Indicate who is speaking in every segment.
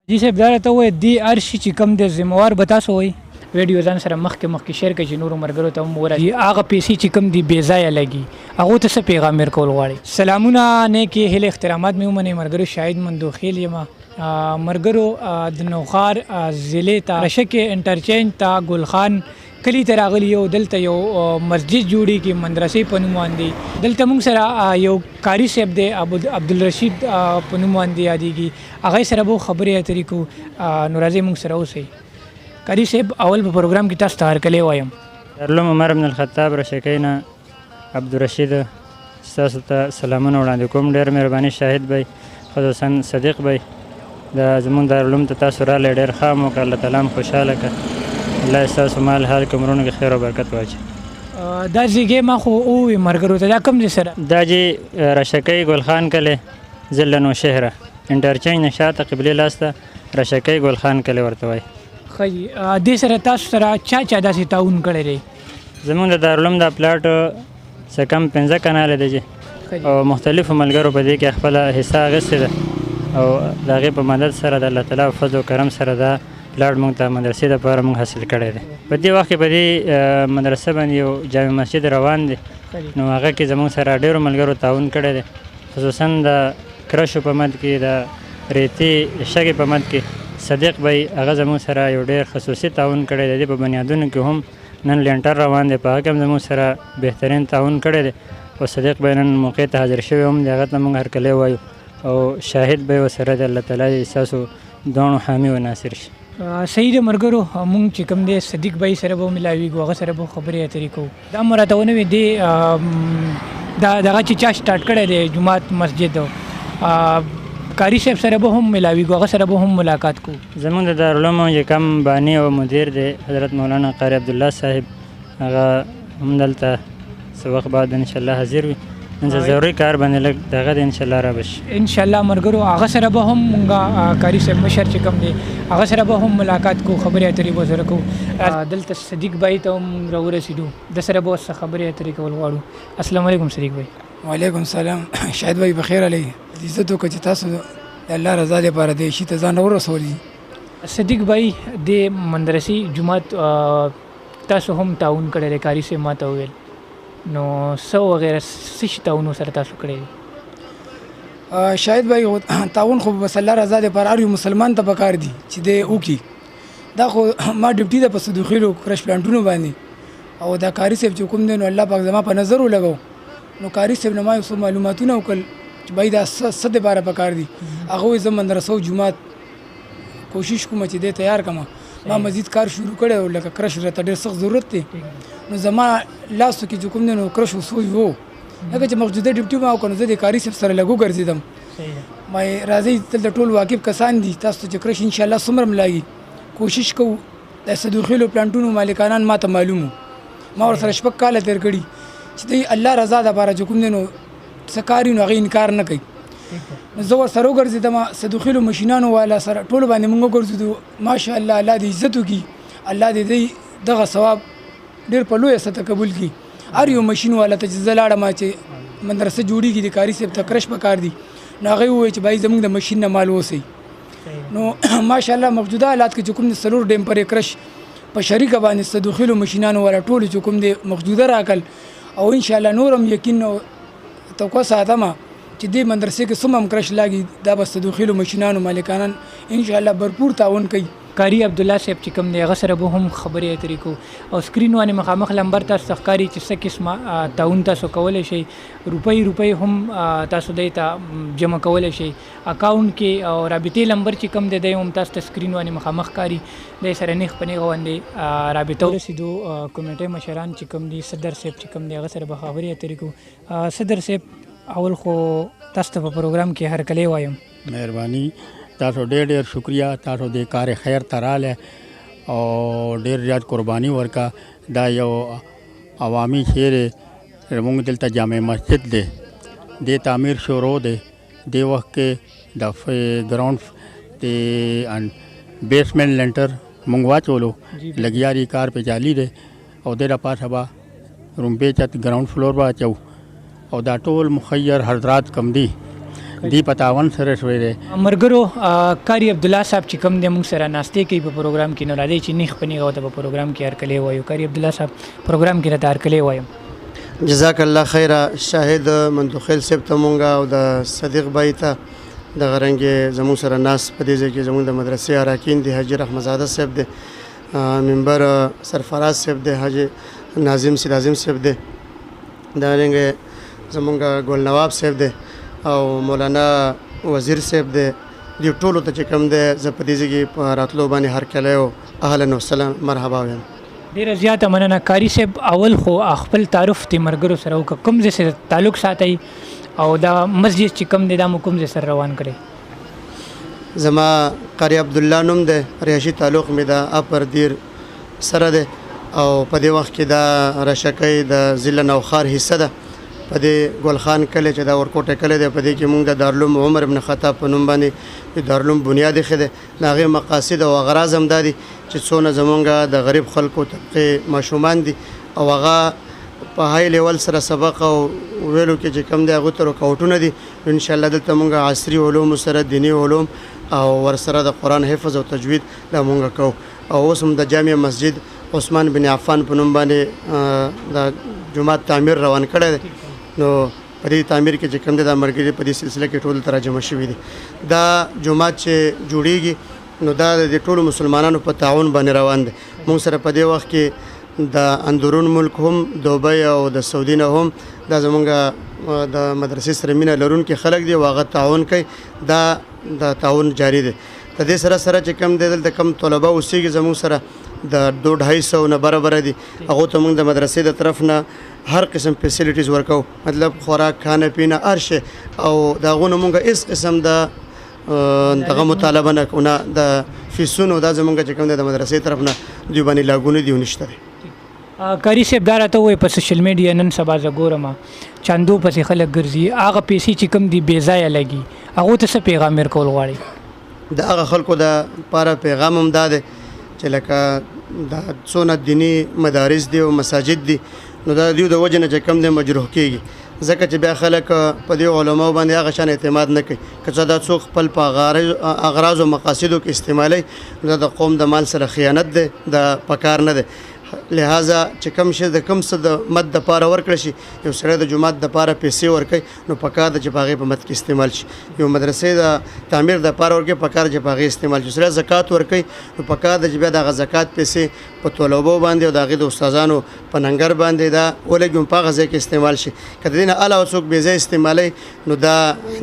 Speaker 1: جی صاحب، دا راته ووایه، دې هر شي چې کوم دی، ذمهوار به تاسو وئ؟ ویډیو ځان سره مخکې مخکې شیر کړئ چې نورو ملګرو ته هم ورسي. هغه پیسې چې کوم دي بې ځایه لګي، هغو ته څه پیغام ورکول غواړئ؟ سلامونه، نیکې هیلې، احترامات مې ومنئ ملګرو. شاهد مندوخیل یم ملګرو. د نوښار ضلع ته، رشکې انټرچینج ته، ګلخان کلی ته راغلی یو. دلته یو مسجد جوړیږي مدرسې په نوم باندې. دلته موږ سره یو قاري صاحب دی، عبدالرشید په نوم باندې یادېږي. هغه سره به خبرې اترې کوو، نو راځئ موږ سره اوسئ. قاري صاحب، اول په پروګرام کې تاسو ته هرکلی وایم.
Speaker 2: دارالعلوم عمر بن الخطاب رشکۍ نه عبدالرشید ستاسو ته سلامونه وړاندې کوم. ډېر مهرباني شاهد بای، خصوصا صدیق بای، د زمونږ دارالعلوم ته تاسو راغلی، ډېر ښه مو وکړه. الله تعالی مو خوشحاله کړه، الله یې ستاسو مال حال کې عمرونو کې خیر او برکت واچوي.
Speaker 1: دا ځیګی ما خو ووی ملګرو ته، دا کوم ځای سره؟
Speaker 2: دا جي رشکۍ ګلخان کلی، ضلع نوشهره، انټرچینج نه شاته قبلې لاس ته رشکۍ ګلخان کلی ورته وایي.
Speaker 1: ښه جي، دې سره تاسو سره چا چا داسې تعاون کړی دی؟
Speaker 2: زمونږ د دارالعلوم دا پلاټ څه کم 5 کناله دی جي، او مختلفو ملګرو په دې کې خپله حصه اخیستې ده، او د هغې په مدد سره، د الله تعالی فضل او کرم سره دا پلاټ موږ ته مدرسې دپاره موږ حاصل کړی دی. په دې وخت کې په دې مدرسه باندې یو جامع مسجد روان دی، نو هغه کې زموږ سره ډېرو ملګرو تعاون کړی دی، خصوصا د کرشو په مد کې، د ریتې شګې په مد کې صدیق بای هغه زموږ سره یو ډېر خصوصي تعاون کړی دی. په بنیادونو کې هم نن لینټر روان دی، په هغه کې هم زموږ سره بهترین تعاون کړی دی، او صدیق بای نن موقع ته حاضر شوی هم دی، هغه ته موږ هرکلی وایو، او شاهد بای ورسره دی. الله تعالی دې ستاسو دواړو حامي و ناصر شي.
Speaker 1: صحیح دی ملګرو، مونږ چې کوم دی صدیق بای سره به ملاویږو، هغه سره به خبرې اترې کوو. دا مو راته ونه وي دی، دا دغه چې چا سټارټ کړی دی جومات مسجد، قاري صاحب سره به هم ملاویږو، هغه سره به هم ملاقات کوو.
Speaker 2: زمونږ د دارالعلوم چې کوم باني او مدیر دی، حضرت مولانا قاري عبدالله صاحب، هغه هم دلته څه وخت بعد انشاءالله حاضر وي. نن څه ضروري کار باندې لږ دغه دی، انشاءالله را به شي.
Speaker 1: انشاءالله ملګرو، هغه سره به هم مونږ، قاري صاحب مشر چې کوم دی، هغه سره به هم ملاقات کوو، خبرې اترې به سره کوو. دلته صدیق بای ته هم مونږ راورسېدو، د سره به اوس خبرې اترې کول غواړو. السلام علیکم صدیق بای.
Speaker 3: وعلیکم السلام شاهد بای، بخیر علی. عزت وکړه چې تاسو د الله رضا لپاره دې شي ته ځان ورسولي.
Speaker 1: صدیق بای، د مدرسې جومات تاسو هم تعاون کړی دی، قاري صاحب ما ته وویل، نو څه وغیره څه شي تعاون سره تاسو کړی دی؟
Speaker 3: شاهد بای، تعاون خو بس الله رضا لپاره هر یو مسلمان ته پکار دی چې دی وکړي. دا خو ما ډیوټي ده په سدوخیلو کرش پلانټونو باندې، او دا قاري صاحب چې کوم دی، نو الله پاک زما په نظر ولګو، نو قاري صاحب نه ما یو څو معلوماتونه وکړل چې بای دا څه دپاره پکار دي. هغه وایي زه مدرسه او جومات کوشش کوم چې دی تیار کړم. ما مزید کار شروع کړی و، لکه کرش راته ډېر سخت ضرورت دی، نو زما لاسو کې چې کوم دی نو کرش وسوی وو، لکه چې موجوده ډیوټي ما وکړه، نو زه د قاري صاحب سره لږ وګرځېدم. ما یې راځئ، دلته ټول واقف کسان دي، تاسو ته چې کرش انشاءالله څومره هم لاګي کوشش کوو. د سدوخیلو پلانټونو مالکانان ما ته معلوم وو، ما ورسره 6 کاله تېر کړي چې دی الله رضا دپاره چې کوم دی نو څه کار وي نو هغه انکار نه کوي. نو زه ورسره وګرځېدم، سدوخیلو مشینانو والا سره ټولو باندې مونږ وګرځېدو. ماشاءالله، الله دې عزت وکړي، الله دې دی دغه ثواب ډېر په لویه سطح قبول کړي. هر یو مشین والا ته چې زه لاړم چې مدرسه جوړېږي، د قاري صاحب ته کرش پکار دي، نو هغه وویل چې بای زمونږ د مشین نه مال اوسئ. نو ماشاءالله موجوده حالات کې چې کوم دی 4 ډیم پرې کرش په شریکه باندې سدوخیلو مشینانو والا ټولو چې کوم دی موجوده راکړل، او انشاءالله نور هم یقین او توقع ساتم چې دې مدرسې کې څومره هم کرش لاګي، دا به سدوخیلو مشینانو مالکانان انشاءالله بھرپور تعاون کوي.
Speaker 1: قاري عبدالله صاحب چې کوم دی، هغه سره به هم خبرې اترې کوو، او سکرین باندې مخامخ لمبر تاسو ته ښکاري چې څه قسمه تعاون تاسو کولی شئ. روپۍ روپۍ هم تاسو دی ته جمع کولی شئ اکاونټ کې، او رابطې لمبر چې کوم دی، دی هم تاسو ته سکرین باندې مخامخ ښکاري، دی سره نیغ په نیغه باندې رابطه ورسېدو. کمیټې مشران چې کوم دي، صدر صاحب چې کوم دی، هغه سره به خبرې اترې کوو. صدر صاحب، اول خو تاسو ته په پروګرام کې هرکلی وایم.
Speaker 4: مهرباني تاسو، ډېر ډېر شکریہ. تاسو دې کار خیر ته راغلی او ډېر زیات قرباني ورکړه. دا یو عوامي شعر دی، زموږ دلته جامع مسجد دی، دې تعمیر شروع دی. دې وخت کې د ګراوند د بیسمنټ لینټر موږ واچولو، لګیا دي، کار پې چالي دی، او دې دپاسه به رومبې چت ګراوند فلور به اچو. او دا ټول مخیر حضرات کم دي، دی په تعاون سره شوی دی.
Speaker 1: مرګرو، قاری عبدالله صاحب چې کوم دی موږ سره ناستې کوي په پروګرام کې، نو راځئ چې نیغ په نیغه ورته په پروګرام کې هرکلی وایو. قاری عبدالله صاحب، پروګرام کې راته هرکلی وایم.
Speaker 5: جزاک الله خیره شاهد مندوخیل صاحب ته مونږ او د صدیق بای ته، دغه رنګ زموږ سره ناس په دې ځای کې زموږ د مدرسې اراکین دي، حاجي رحمزاده صاحب دی، ممبر سرفراز صاحب دی، حاجي ناظم سید اعظم صاحب دی، دغه رنګ زموږ ګل نواب صاحب دی او مولانا وزیر صاحب دی. دې ټولو ته چې کوم دی زه په دې ځای کې په راتلو باندې هرکلی او اهلا وسهلا مرحبا وایم.
Speaker 1: ډیره زیاته مننه قاری صاحب. اول خو خپل تعارف دې مرګرو سره وکړه، کوم ځای سره تعلق ساتئ او دا مسجد چې کوم دی دا مو کوم ځای سره روان کړی؟
Speaker 5: زما قاری عبدالله نوم دی، رهایشي تعلق مې د اپر دیر سره دی او په دې وخت کې دا رشکۍ د ضلع نوښار حصه ده. په دې ګل خان کلی چې دا ورکوټه کلی دی، په دې کې مونږ د دارالعلوم عمر ابن خطاب په نوم باندې د دارالعلوم بنیاد ایښی دی. د هغې مقاصد او اغراض هم دا دي چې څونه زمونږ د غریب خلکو طبقې ماشومان دي او هغه په های لیول سره سبق او ویلو کې چې کوم دی هغو ته رکاوټونه دي. نو انشاءالله دلته مونږ عصري علوم سره دیني علوم او ورسره د قرآن حفظ او تجوید دا مونږ کوو. او اوس هم د جامع مسجد عثمان بن عفان په نوم باندې د جومات تعمیر روان کړی دی. نو په دې تعمیر کې چې کوم دی دا مرګري په دې سلسله کې ټول ترجمه شوي دي. دا جومات چې جوړیږي نو دا د ټولو مسلمانانو په تعاون باندې روان دی. موږ سره په دې وخت کې د اندرون ملک هم، دوبۍ او د سعودي نه هم دا زمونږ د مدرسې سره مینه لرونکي خلک دي او هغه تعاون کوي. دا د تعاون جاري دی. د دې سره سره چې کوم دی دلته کوم طلبه اوسېږي زموږ سره د 250 نه برابر دي، هغو ته موږ د مدرسې د طرف نه هر قسم فیسیلیټیز ورکوو، مطلب خوراک، کھانه پینا، هر شی. او د هغو نه موږ هېڅ قسم د دغه مطالبه نه کوو، نه د فیسونو. دا زمونږ چې کوم دی د مدرسې طرف نه دوی باندې لاګو نه دي او نشته دی.
Speaker 1: قاری صاحب، دا راته ووایي، په سوشل میډیا نن سبا زه ګورم چاندو پسې خلک ګرځي، هغه پیسې چې کوم دي بې ځایه لګي، هغو ته څه پیغام ورکول غواړي؟
Speaker 5: د هغه خلکو د پاره پیغام هم دا دی چې لکه دا څونه دیني مدارس دي او مساجد دي، نو دا دیو د وجې نه چې کوم دی مجروح کېږي، ځکه چې بیا خلک په دې علماو باندې هغه شان اعتماد نه کوي. که څه دا څوک خپل په اغراض او مقاصدو کې استعمالوي، نو دا د قوم د مال سره خیانت دی، دا پکار نه دی. لہذا چې کوم شی د کوم څه د مد د پاره ورکړل شي، یو سړی د جومات د پاره پیسې ورکوي نو پکار ده چې په هغې په مد کې استعمال شي. یو مدرسې د تعمیر د پاره ورکوي، پکار چې په هغې استعمال شي. سړی زکات ورکوي نو پکار ده چې بیا دغه زکات پیسې په طلبو باندې او د هغې د استادانو په ننګر باندې دا ولګي، په هغه ځای کې استعمال شي. که د دې نه علاوه څوک بې ځایه استعمالوي نو دا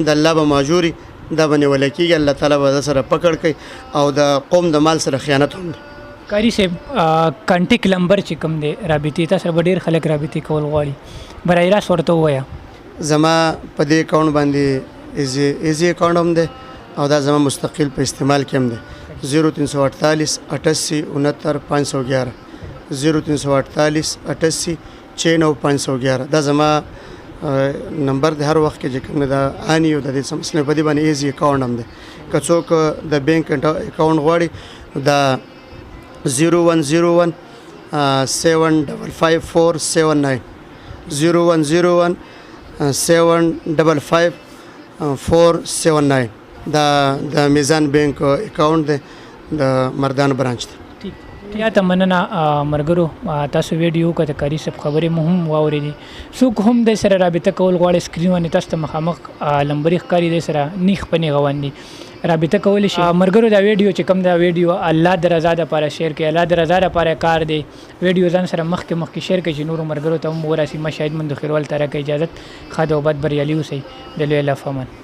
Speaker 5: د الله به ماجوري، دا به نیول کېږي، الله تعالی به د سره پکړ کوي او د قوم د مال سره خیانت هم دی.
Speaker 1: قاری صاحب، کانټیکټ لمبر چې کوم دی رابطې تاسو سره به ډېر خلک رابطې کول غواړي، برای راست ورته ووایه.
Speaker 5: زما په دې اکاونټ باندې ایزي اکاونټ هم دی او دا زما مستقل په استعمال کې هم دی. 0348 88 69 511، 0348 88 96 511 دا زما نمبر دی. هر وخت کې چې کوم دا آني او د دې څه مسله په دې باندې ایزي اکاونټ هم دی. که څوک د بانک اکاونټ غواړي دا 0101 755 479، 0101 755 479 دا د میزان بانک اکاونټ دی، د مردان برانچ دی.
Speaker 1: زیاته مننه. مرګرو، تاسو ویډیو کته، قاری صاحب خبرې مو هم واورېدې. څوک هم د سره رابطه کول غواړي، سکرین باندې تاسو ته مخامخ لمبرې ښکاري، د سره نیغ په نیغه باندې رابطه کولی شي. مرګرو، دا ویډیو چې کوم دا ویډیو الله د رضا لپاره شیر کړئ، الله د رضا لپاره کار دی. ویډیو ځان سره مخکې مخکې شیر کړئ چې نورو مرګرو ته هم ورسي. ما شاهد مندوخیلوال ته راکړئ اجازت. ښاد او بد، بریالي اوسئ، د لوی الله فامان.